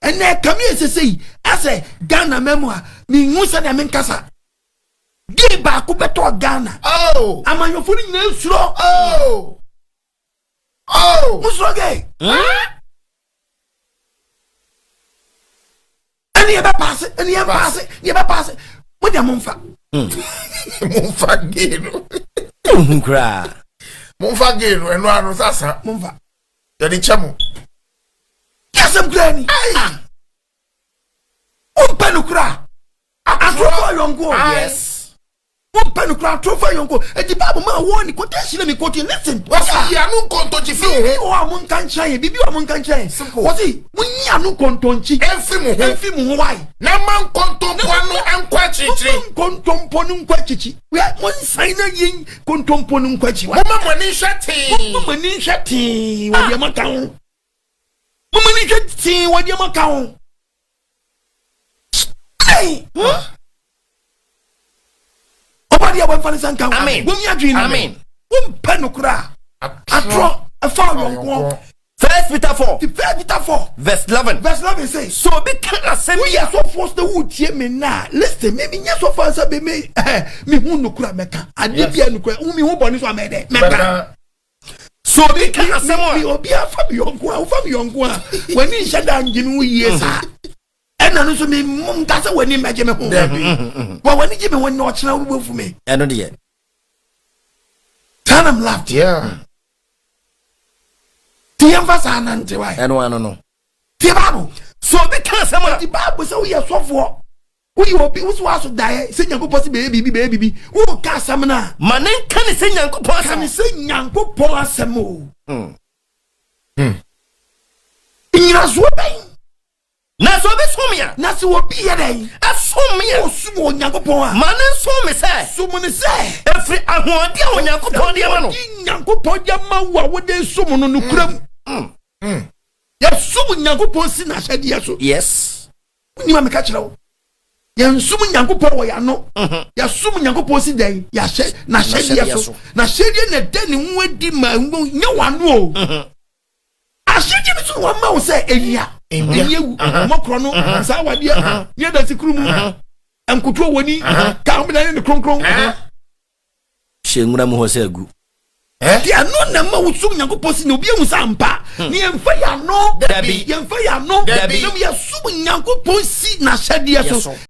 Ɛnɛ kame ɛsese yi asɛ Ghana mɛmu a mehu sɛdeɛ menkasa. Gay baako bɛtɔ Ghana. Oh. Amanyɔfo no nyinaa nsuro. Oh. Oh. Musuro gay. Ɛne yɛbɛ paase, ɛne yɛn paase, ne yɛbɛ paase. Mo deɛ mo nfa. Momfa gay no. Ehu koraa. Momfa gay no ɛno ano sasa. Mo nfa. Yɛde kyɛ mo. Kí asɛm kura ni. Wompɛ no kura. Atorofo ayɔnko. Yes. Wompɛ no kura atorofo ayɔnko. Eti baabu maa wɔn ni quotation na mi quote listen. Wɔsi yi ano nkontonkyi fi wo Bibi ho. wɔ a mo nka nkyerɛ yɛn. Bibi wɔ a mo nka nkyerɛ yɛn. Simple. Wɔsi mo nyi ano nkontonkyi. Ɛnfi mo ho. Ɛnfi mo ho wae. Na ma nkontompo ano nkɔ akyirikyiri. Mo nkontompo no nkɔ akyikyi. Wia mo nsan na yɛn nkontompo no nkɔ akyi. Momma mo ani nhwɛ tee. Mo mo ani nhwɛ tee wɔ deɛ mo aka ho. Mo mo ani nhwɛ tee wɔ deɛ mo aka ho. Ayi. Ɔba deɛ wɔmfa ne nsa nka ho. Amen. Wɔn adwene no. Amen. Wɔmpɛ no koraa. Atorɔ ɛfa ɔyɔnkoɔ. First Peter 4. The First Peter 4. Verse 11. Verse 11 says. So obi ka asɛm bi Woyɛ sɔfoɔ sɛ wotie me na listen me menyɛ sɔfoɔ sɛ me me me hu nokora mɛka adeɛ bia nokora wo me hu bɔne so a mɛdɛ mɛka. So obi ka asɛm Me a. obi afa me yɔnko a wofa me yɔnko a w'ani nhyɛ da ngye me ho yie saa ɛna no nso me nka sɛ w'ani mmɛgye me ho wɔ w'ani gye me ho na ɔkyena wobɛfu me. Ɛno deɛ. Saa na m laughed. Ti yɛmfa saa nante wae. Ɛno ano no. Tie Bible. So obi ka asɛm a. Ti Bible sɛ woyɛ sɔfoɔ woyɛ obi wosi w'aso daeɛ sɛ Nyankopɔn sɛ bɛyɛ biribi bɛyɛ biribi woka asɛm no a. Ma ne nka ne sɛ Nyankopɔn Ka ne asɛm. sɛ Nyankopɔn asɛm o. Nnyinasoɔ bɛn. Na sɛ obi som me a. Na sɛ obi yɛ dɛn. Ɛsom me a. Ɔsom Onyankopɔn a. Ma ne nsom me sɛ. Som ne sɛ. Ɛfiri ahoɔden a Onyankopɔn de ama no. Ahoɔden Nyankopɔn de ama wo a wode som no nokora mu. Yɛsom Nyankopɔn si n'ahyɛdeɛ so. Yes. Wonim a meka kyerɛ wo. Yɛnsom Nyankopɔn wɔ yɛano. Yɛsom Nyankopɔn si dɛn? Yɛahyɛ n'ahyɛdeɛ so. N'ahyɛdeɛ na ɛda ne ho adi ma nyɛ w'ano o. Ahyɛdeɛ bi so na wɔama wo sɛ ɛnua. Ɛni ewu. Mɔkorɔ no, saa awadeɛ, ne adansi kuru mu, nkotoɔ wɔ ni, ka ho bɛda ne ne kronkron. Hyɛ nwura mu hɔ sɛ agu. Nti ɛno na ɛma wosom Nyankopɔn si na obi ehu sɛ ampa. Ne yɛmfa yɛn ano. Dabi. Yɛmfa yɛn ano. Dabi. Na yɛsom Nyankopɔn si n'ahyɛdeɛ so.